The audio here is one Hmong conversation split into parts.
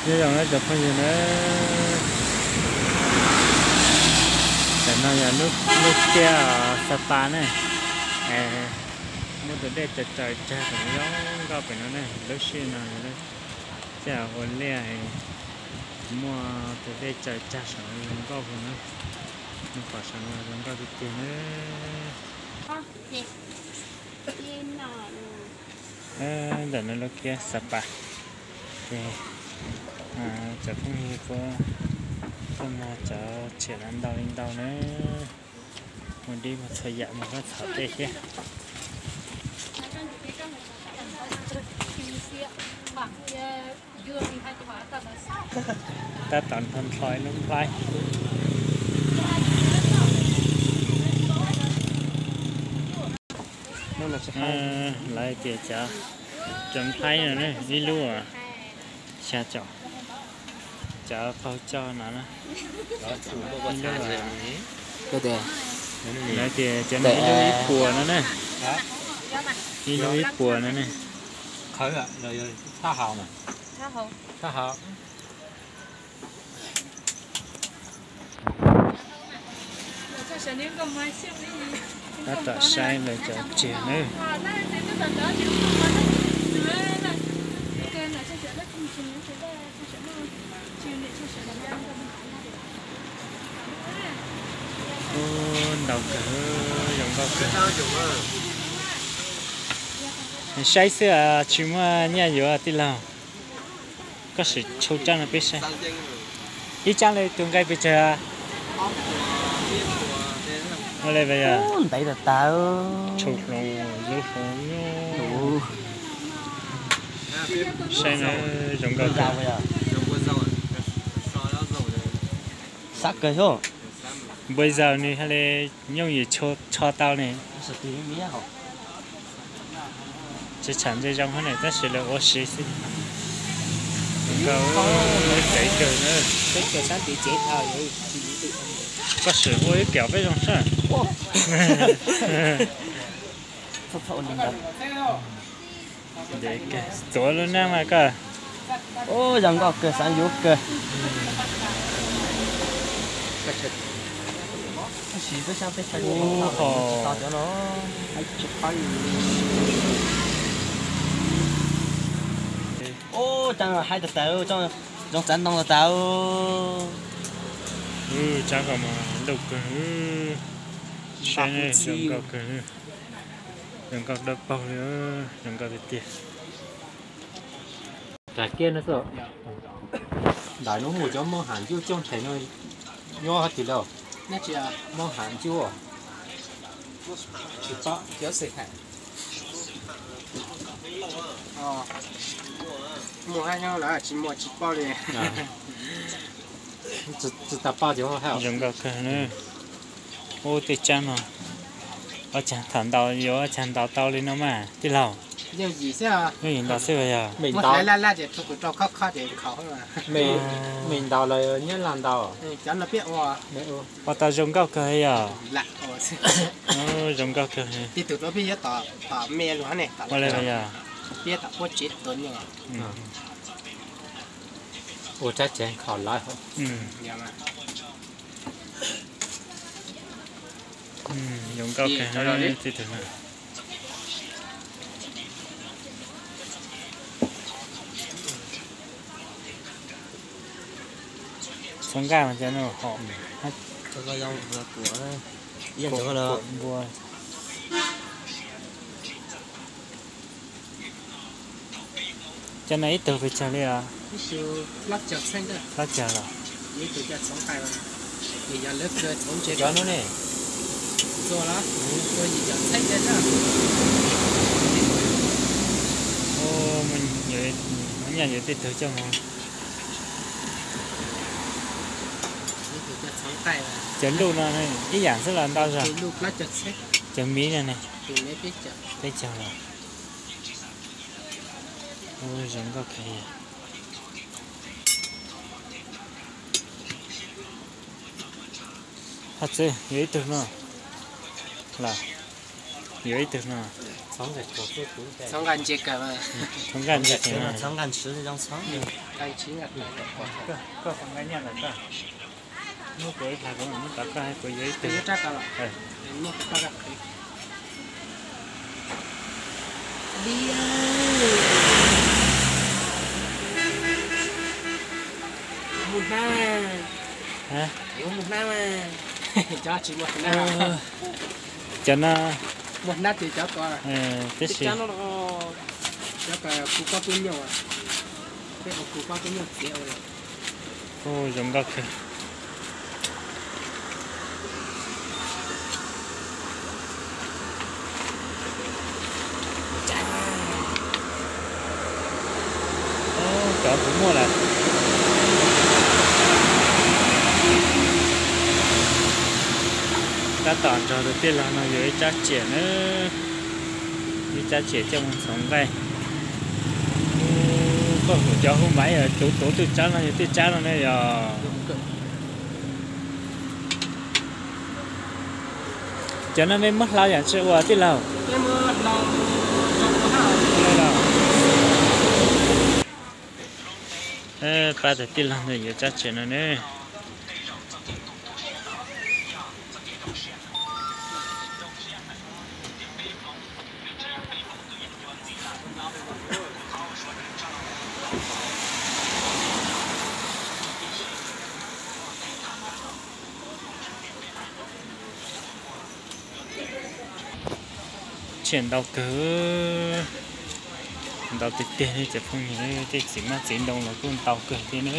Nyob zoo na cov phooj ywg na, tam no yog lub kiab Sapa ne, muaj tus dej tsaws tsaws cag saum zoo nkauj pem no ne, lub sij no yog lub caij ua liaj, muaj tus dej tsaws cag saum zoo nkauj pem no, nws pom saum no zoo nkauj tiag tiag na. Ntawm no lub kiab Sapa, ces cov phooj ywg puab tuaj muag cov tshiab ntau li ntau na, muaj dib muaj txhua yam, muaj kab txhom tej thiab. Tab tom nrho nrho ib lub nplhaib. Lawv tias cov, cov nplhaib no ne, ib lub xya caum, cov qaug coj no na, ib lub, lawv tias cov no ib lub ib puas no ne, ib lub ib puas no ne. Tab tom saib lawv cov tsiaj nawb. Ntau kawg, zoo nkauj kawg. Saib xwb tsis muaj nyiaj yuav tij laug. Koj sim tshu tsab no peb saib. Ib tsab li tus nqaij pes tsawg? Ua li yog ntev tas tas. Tshu hloov, lub hloov. Saib na, zoo nkauj kawg. Xav kawg xwb. Npua zaus nws haj li yooj yim tsho tau ne. Tsis tsham ntse zoo hab ne, tab sis lawv ua siv xwb. Zoo nkauj, lub tsev kawg na. Koj sim ua ib kiam peb zoo sab. Tuav lub neej mas koj. Zoo nkauj kawg, xav yuav kawg. Ub, ho. Ub, cov hais tas tas, zoo txav ntoo tas tas. Tsab ko mas loj kawg, saib zoo nkauj kawg, zoo nkauj dawb paug li, zoo nkauj tiag tiag. Kiab no xwb. Ntawm no mus cov Moob Ham Ncuj cooj rhe no nyob hab tis lauj? Moob Ham Ncuj. Mus hab nyob lawm tsis muaj tsis paub li. Tsis tas paub cov zoo nkauj kawg na. Ub, tej tsab no, ua caag thaum ntau yuav ua caag ntaus tau li no mas tij laug? Yooj yim ntau xwb yog. Me ntaus los nyob laj ntaus. Ua tau zoo nkauj kawg yog. Zoo nkauj kawg. Ua li yog. Ua tsab tsev nkhaus lawm. Zoo nkauj kawg tij tug no. Txhoov nqaij mas cov no hom. Npua. Cov no ib tug pes tsawg li os? Plaub caug los? Cov no ne? Muaj nyaj yuav tej tug coj mus. Cov luj no ib yam xwb los ntau zog? Cov miv no ne? Peb caug los? Zoo nkauj kawg. Hab txwb yuav ib tug no los. Yuav ib tug no. Txhob nqa ntses kawg. Txhob nqa ntses kawg. Koj nqa nyiaj ntawm koj. Muab kuv ib hlab, kuv mam muab rau koj, kuv yuav ib tug. Mus hnab. Mus hnab. Cov no. Muaj hnab ces cov ko, tib si. Cov ko kuv pab tub nyuj, peb ua kuv pab tub nyuj txiav ua. Ub, zoo nkauj kawg. Cov kuv muaj lawm. Tab tom nrog tus tij laug no yuav ib tsab tsiam na, ib tsab tsiam coj mus ntxhov nqaij. Koj hu cov hu mas yog tus tuav twj tsab no yog twj tsab no ne yog. Cov no mej muab hlau yam tsi ua tij laug? Pab tus tij laug ntawd yuav tsab tsiam no ne. Tsiam ntau kawg, ntau tiag tiag li cov phooj ywg, tej txiv mab txiv ntoo los kuj ntau kawg thiab ne.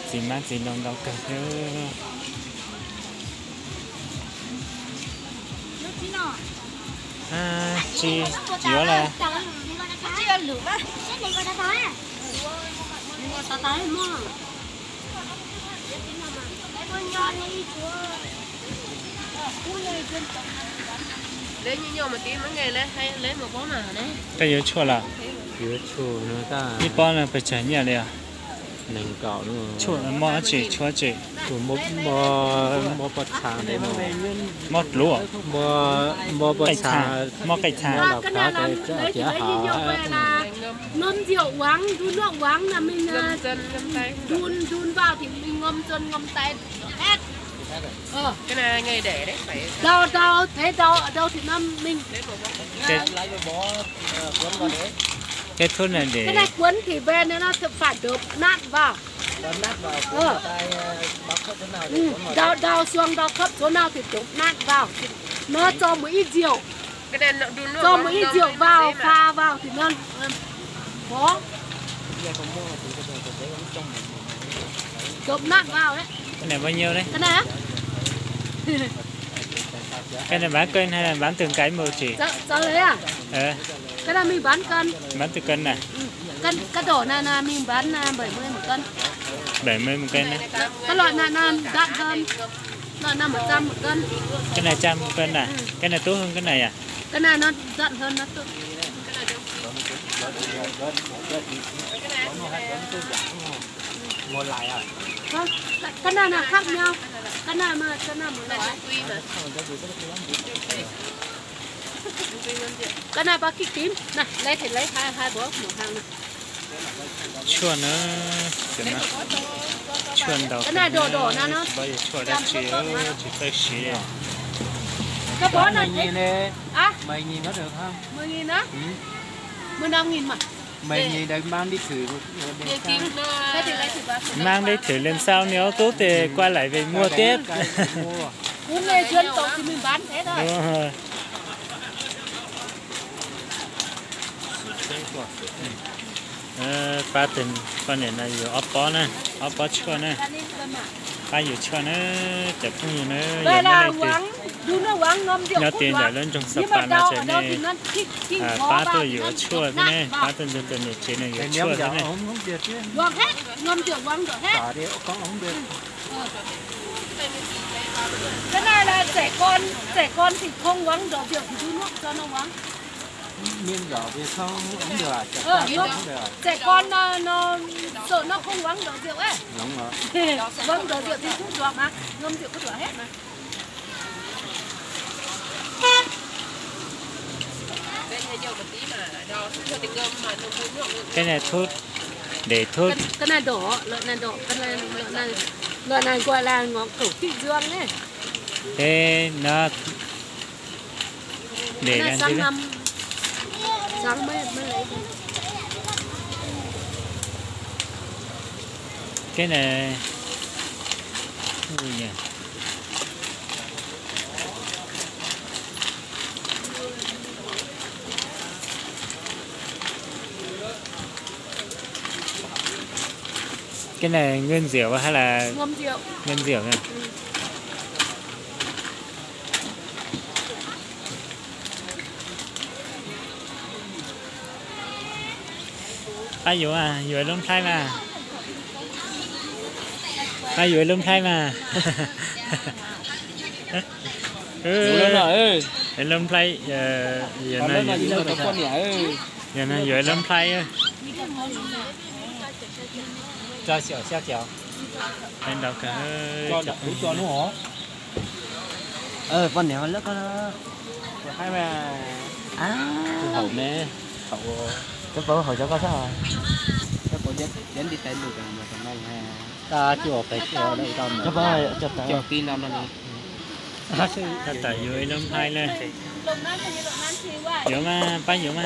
Txiv mab txiv ntoo ntau kawg thiab. Tsis yuav lawm. Koj yuav tshuaj lawm? Ib pob no pes tsawg nyiaj li os? Tshuaj muaj dab tsi, tshuaj dab tsi? Mob pluav, mob qej txha, mob qej txha. Noj rượu uống, đun nước uống là mình đun đun vào thì mình ngâm chân ngâm tay rửa hết. Đau đau thế đau ở đâu thì nó mình Cái thuốc này để Cái này cuốn thì về nó nó phải đập nát vào. Đau đau xương đau khớp chỗ nào thì đập nát vào. Nó cho một ít rượu. Cho một ít rượu vào pha vào thì nó có. Đập nát vào đấy. Cái này bao nhiêu đấy? Cái này á? Cái này bán kênh hay là bán từng cái một chỉ? Cháu, cháu lấy à? Cái này mình bán cân. Bán từng cân à? Cân, cái đỏ này là mình bán à, bảy mươi một cân. Bảy mươi một cân á. Cái loại này là đắt hơn. Loại này một trăm một cân. Cái này trăm một cân à? Cái này tốt hơn cái này à? Cái này nó đắt hơn nó tự. Không, cái này là khác nhau. Cái này mà, cái này một loại. Cái này ba ký tím. Này, lấy thì lấy hai, hai bó một hàng này. Tshuaj na, tshuaj ntau. Tshuaj dab tsi tsis txawj siv li. Mười nghìn đó được không? Mười nghìn á? Mười năm nghìn mà. Mười nghìn đấy mang đi thử. Mang đi thử lần sau nếu tốt thì quay lại về mua tiếp. Đúng rồi. Pab tus poj niam no yuav ob pob na, ob pob tshuaj na. Pab yuav tshuaj na, cov phooj ywg na, yog nej leej twg nyob twg ntawm lub nroog Xa Pas no ces nej pab tuaj yuav tshuaj thiab ne, pab tuaj nrog tus niam tsev no yuav tshuaj thiab ne. Cái này là trẻ con, trẻ con thì không uống rượu, rượu thì đun nước cho nó uống. Miệng nhỏ thì không uống được, trẻ con không uống được. Trẻ con nó, nó, sợ nó không uống được rượu ấy. Đúng rồi. Uống được rượu thì cũng được mà, ngâm rượu cũng được hết mà. Cái này thuốc, để thuốc. Cái, cái này đỏ, loại này đỏ, cái này, loại này, loại này gọi là ngõ cổng Thụy Dương đấy. Thế nó để làm gì đấy? Sáng năm, sáng mới, mới lấy. Cái này, ui nhỉ. Cái này nguyên liệu hay là? Ngâm rượu. Nguyên liệu nha. Ừ. Pab yuav, yuav lub nplhaib mas. Pab yuav lub nplhaib mas. Lub nplhaib, yuav lub nplhaib. Ntau kawg. Poj niam lawv ko, haum me, haum, cov pab haum cov ko xwb. Cov pab, cov pab, tab tom yuav ib lub nplhaib na. Yuav mas, pab yuav mas.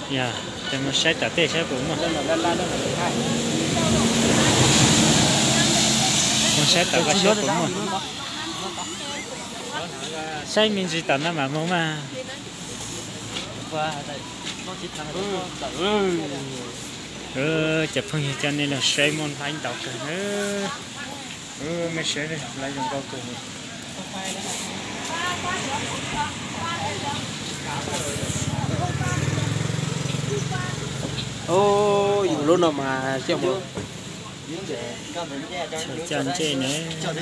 Yog, ces mus saib tom tej saib puas muaj. Mus saib tom ko saib puas muaj. Saib me ntsis tom no mas mus mas. Cov phooj ywg, coj nej los saib muaj nplhaib ntau kawg na. Mej saib, lawv zoo nkauj kawg. Yus lub no mas coj mus coj ntsej na. Cov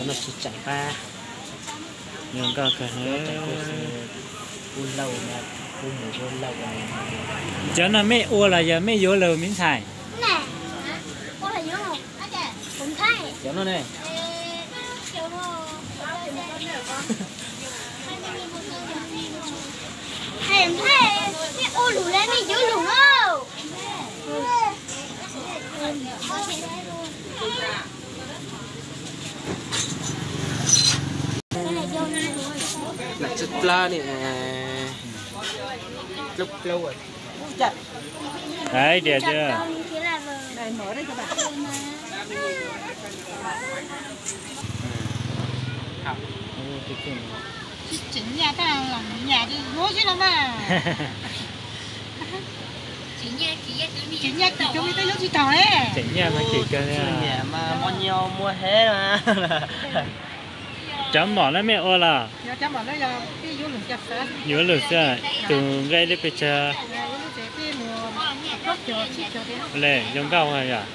no tsis tseem pab. Zoo nkauj kawg. Cov no mej ua los yog mej yuav lawm me ntxhais? Cov no ne. Ua lus le mej yuav lus na. Lam tsib plab ne, plaub plaub. Hais tias tseem nyaj tab los nyaj yuav xwb no mas. Tseem nyaj ces cov me tub yuav tsis taus ne. Tseem nyaj mas kis kawg li. Cov mom no mej ua los? Yuav lwm xwb, tus nqaij lub pes tsawg? Le zoo nkauj yom.